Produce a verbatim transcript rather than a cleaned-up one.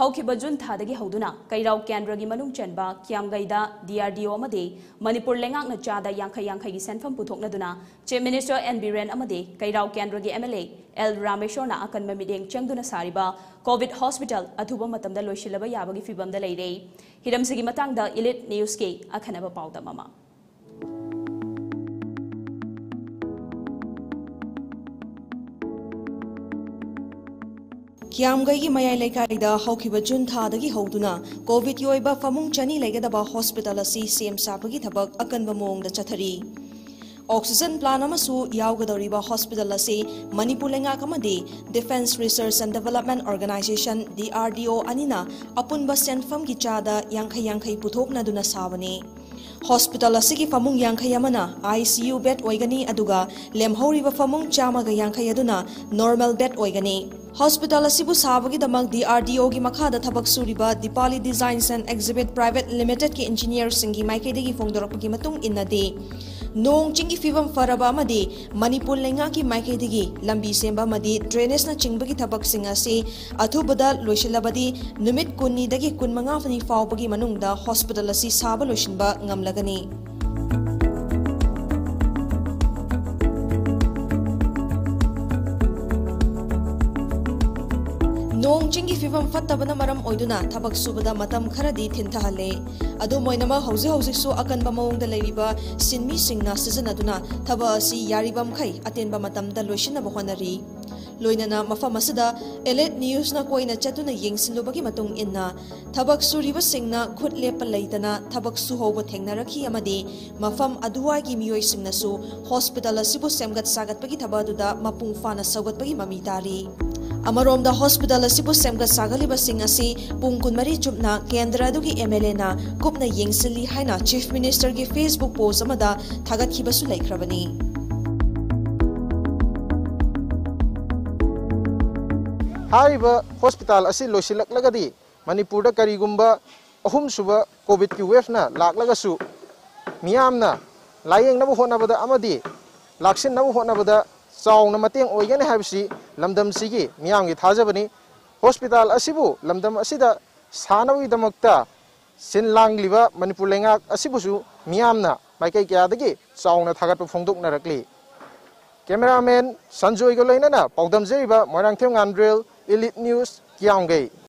ꯍꯧꯈꯤꯕ ꯖꯨꯟ ꯊꯥꯗꯒꯤ ꯍꯧꯗꯨꯅ ꯀꯩꯔꯥꯎ ꯀꯦꯟꯗ꯭ꯔꯒꯤ ꯃꯅꯨꯡ ꯆꯟꯕ ꯀꯤꯌꯥꯝꯒꯩꯗ ꯗꯤ ꯑꯥꯔ ꯗꯤ ꯑꯣ ꯑꯃꯗꯤ ꯃꯅꯤꯄꯨꯔ ꯂꯩꯉꯥꯛꯅ ꯆꯥꯗ ꯌꯥꯡꯈꯩ ꯌꯥꯡꯈꯩꯒꯤ ꯁꯦꯟꯐꯝ ꯄꯨꯊꯣꯛꯅꯗꯨꯅ Chief Minister N Biren ꯑꯃꯗꯤ ꯀꯩꯔꯥꯎ ꯀꯦꯟꯗ꯭ꯔꯒꯤ M L A L ꯔꯥꯃꯦꯁꯣꯔꯅ ꯑꯀꯟꯕ ꯃꯤꯠꯌꯦꯡ ꯆꯪꯗꯨꯅ ꯁꯥꯔꯤꯕ COVID hospital ꯑꯊꯨꯕ ꯃꯇꯝꯗ ꯂꯣꯏꯁꯤꯜꯂꯕ ꯌꯥꯕꯒꯤ ꯐꯤꯚꯝꯗ ꯂꯩꯔꯦ꯫ ꯍꯤꯔꯝꯁꯤꯒꯤ ꯃꯇꯥꯡꯗ Elite Newsꯀꯤ ꯑꯈꯟꯅꯕ ꯄꯥꯎꯗꯝ ꯑꯃ꯫ ꯀꯤꯌꯥꯝꯒꯩꯒꯤ ꯃꯌꯥꯏ ꯂꯩꯀꯥꯏꯗ ꯍꯧꯈꯤꯕ ꯖꯨꯟ ꯊꯥꯗꯒꯤ ꯍꯧꯗꯨꯅ COVIDꯀꯤ ꯑꯣꯏꯕ ꯐꯃꯨꯡ ꯆꯅꯤ ꯂꯩꯒꯗꯕ hospital ꯑꯁꯤ ꯁꯦꯝ ꯁꯥꯕꯒꯤ ꯊꯕꯛ ꯑꯀꯟꯕ ꯃꯑꯣꯡꯗ ꯆꯠꯊꯔꯤ꯫ Oxygen plant ꯑꯃꯁꯨ ꯌꯥꯎꯒꯗꯧꯔꯤꯕ hospital ꯑꯁꯤ ꯃꯅꯤꯄꯨꯔ ꯂꯩꯉꯥꯛ ꯑꯃꯗꯤ Defence Research and Development Organisation, D R D O, ꯑꯅꯤꯅ ꯑꯄꯨꯟꯕ ꯁꯦꯟꯐꯝꯒꯤ ꯆꯥꯗ ꯌꯥꯡꯈꯩ ꯌꯥꯡꯈꯩ ꯄꯨꯊꯣꯛꯅꯗꯨꯅ ꯁꯥꯕꯅꯤ꯫ Hospital ꯑꯁꯤꯒꯤ ꯐꯃꯨꯡ ꯌꯥꯡꯈꯩ ꯑꯃꯅ I C U bed ꯑꯣꯏꯒꯅꯤ, ꯑꯗꯨꯒ ꯂꯦꯝꯍꯧꯔꯤꯕ ꯐꯃꯨꯡ ꯆꯥꯝꯃꯒ ꯌꯥꯡꯈꯩ ꯑꯗꯨꯅ normal bed ꯑꯣꯏꯒꯅꯤ꯫ Hospital ꯑꯁꯤꯕꯨ ꯁꯥꯕꯒꯤꯗꯃꯛ D R D Oꯒꯤ ꯃꯈꯥꯗ ꯊꯕꯛ ꯁꯨꯔꯤꯕ Dipali Designs and Exhibit Private Limitedꯀꯤ engineerꯁꯤꯡꯒꯤ ꯃꯥꯏꯀꯩꯗꯒꯤ ꯐꯣꯡꯗꯣꯔꯛꯄꯒꯤ ꯃꯇꯨꯡ ꯏꯟꯅꯗꯤ, ꯅꯣꯡ ꯆꯤꯡꯒꯤ ꯐꯤꯕꯝ ꯐꯔꯕ ꯑꯃꯗꯤ ꯃꯅꯤꯄꯨꯔ ꯂꯩꯉꯥꯛꯀꯤ ꯃꯥꯏꯀꯩꯗꯒꯤ ꯂꯝꯕꯤ ꯁꯦꯝꯕ ꯑꯃꯗꯤ drainageꯅꯆꯤꯡꯕꯒꯤ ꯊꯕꯛꯁꯤꯡ ꯑꯁꯤ ꯑꯊꯨꯕꯗ ꯂꯣꯏꯁꯤꯜꯂꯕꯗꯤ ꯅꯨꯃꯤꯠ ꯀꯨꯟꯅꯤꯗꯒꯤ ꯀꯨꯟꯃꯉꯥꯅꯤ ꯐꯥꯎꯕꯒꯤ ꯃꯅꯨꯡꯗ hospital ꯑꯁꯤ ꯁꯥꯕ ꯂꯣꯏꯁꯤꯟꯕ ꯉꯝꯂꯒꯅꯤ꯫ ꯅꯣꯡ ꯆꯤꯡꯒꯤ ꯐꯤꯕꯝ ꯐꯠꯇꯕꯅ ꯃꯔꯝ ꯑꯣꯏꯗꯨꯅ ꯊꯕꯛ ꯁꯨꯕꯗ ꯃꯇꯝ ꯈꯔꯗꯤ ꯊꯤꯟꯊꯍꯜꯂꯦ꯫ ꯑꯗꯨꯝ ꯑꯣꯏꯅꯃꯛ, ꯍꯧꯖꯤꯛ ꯍꯧꯖꯤꯛꯁꯨ ꯑꯀꯟꯕ ꯃꯑꯣꯡꯗ ꯂꯩꯔꯤꯕ ꯁꯤꯟꯃꯤꯁꯤꯡꯅ ꯁꯤꯖꯤꯟꯅꯗꯨꯅ ꯊꯕꯛ ꯑꯁꯤ ꯌꯥꯔꯤꯕꯃꯈꯩ ꯑꯇꯦꯟꯕ ꯃꯇꯝꯗ ꯂꯣꯏꯁꯤꯟꯅꯕ ꯍꯣꯠꯅꯔꯤ꯫ ꯂꯣꯏꯅꯅ ꯃꯐꯝ ꯑꯁꯤꯗ Elite Newsꯅ ꯀꯣꯏꯅ ꯆꯠꯇꯨꯅ ꯌꯦꯡꯁꯤꯜꯂꯨꯕꯒꯤ ꯃꯇꯨꯡ ꯏꯟꯅ, ꯊꯕꯛ ꯁꯨꯔꯤꯕꯁꯤꯡꯅ ꯈꯨꯠ ꯂꯦꯞꯄ ꯂꯩꯇꯅ ꯊꯕꯛ ꯁꯨꯍꯧꯕ ꯊꯦꯡꯅꯔꯛꯈꯤ ꯑꯃꯗꯤ ꯃꯐꯝ ꯑꯗꯨꯋꯥꯏꯒꯤ ꯃꯤꯑꯣꯏꯁꯤꯡꯅꯁꯨ hospital ꯑꯁꯤꯕꯨ ꯁꯦꯝꯒꯠ ꯁꯥꯒꯠꯄꯒꯤ ꯊꯕꯛ ꯑꯗꯨꯗ ꯃꯄꯨꯡ ꯐꯥꯅ ꯁꯧꯒꯠꯄꯒꯤ ꯃꯃꯤ ꯇꯥꯔꯤ꯫ ꯑꯃꯔꯣꯝꯗ, hospital ꯑꯁꯤꯕꯨ ꯁꯦꯝꯒꯠ ꯁꯥꯒꯠꯂꯤꯕꯁꯤꯡ ꯑꯁꯤ ꯄꯨꯡ ꯀꯨꯟꯃꯔꯤ ꯆꯨꯞꯅ ꯀꯦꯟꯗ꯭ꯔ ꯑꯗꯨꯒꯤ M L Aꯅ ꯀꯨꯞꯅ ꯌꯦꯡꯁꯤꯜꯂꯤ ꯍꯥꯏꯅ Chief Ministerꯒꯤ Facebook post ꯑꯃꯗ ꯊꯥꯒꯠꯈꯤꯕꯁꯨ ꯂꯩꯈ꯭ꯔꯕꯅꯤ꯫ ꯍꯥꯏꯔꯤꯕ hospital ꯑꯁꯤ ꯂꯣꯏꯁꯤꯜꯂꯛꯂꯒꯗꯤ ꯃꯅꯤꯄꯨꯔꯗ ꯀꯔꯤꯒꯨꯝꯕ ꯑꯍꯨꯝꯁꯨꯕ COVIDꯀꯤ waveꯅ ꯂꯥꯛꯂꯒꯁꯨ ꯃꯤꯌꯥꯝꯅ ꯂꯥꯌꯦꯡꯅꯕ ꯍꯣꯠꯅꯕꯗ ꯑꯃꯗꯤ ꯂꯥꯛꯁꯤꯟꯅꯕ ꯍꯣꯠꯅꯕꯗ ꯆꯥꯎꯅ ꯃꯇꯦꯡ ꯑꯣꯏꯒꯅꯤ ꯍꯥꯏꯕꯁꯤ ꯂꯝꯗꯝꯁꯤꯒꯤ ꯃꯤꯌꯥꯝꯒꯤ ꯊꯥꯖꯕꯅꯤ꯫ ꯍꯣꯁꯄꯤꯇꯥꯜ ꯑꯁꯤꯕꯨ ꯂꯝꯗꯝ ꯑꯁꯤꯗ ꯁꯥꯅꯕꯒꯤꯗꯃꯛꯇ ꯁꯤꯟ ꯂꯥꯡꯂꯤꯕ ꯃꯅꯤꯄꯨꯔ ꯂꯩꯉꯥꯛ ꯑꯁꯤꯕꯨꯁꯨ ꯃꯤꯌꯥꯝꯅ ꯃꯥꯏꯀꯩ ꯀꯌꯥꯗꯒꯤ ꯆꯥꯎꯅ ꯊꯥꯒꯠꯄ ꯐꯣꯡꯗꯣꯛꯅꯔꯛꯂꯤ꯫ ꯀꯦꯃꯦꯔꯥꯃꯦꯟ ꯁꯟꯖꯣꯏꯒ ꯂꯣꯏꯅꯅ ꯄꯥꯎꯗꯝꯖꯔꯤꯕ ꯃꯣꯏꯔꯥꯡꯊꯦꯝ ꯉꯥꯟꯗ꯭ꯔꯦꯜ, Elite News, ꯀꯤꯌꯥꯝꯒꯩ꯫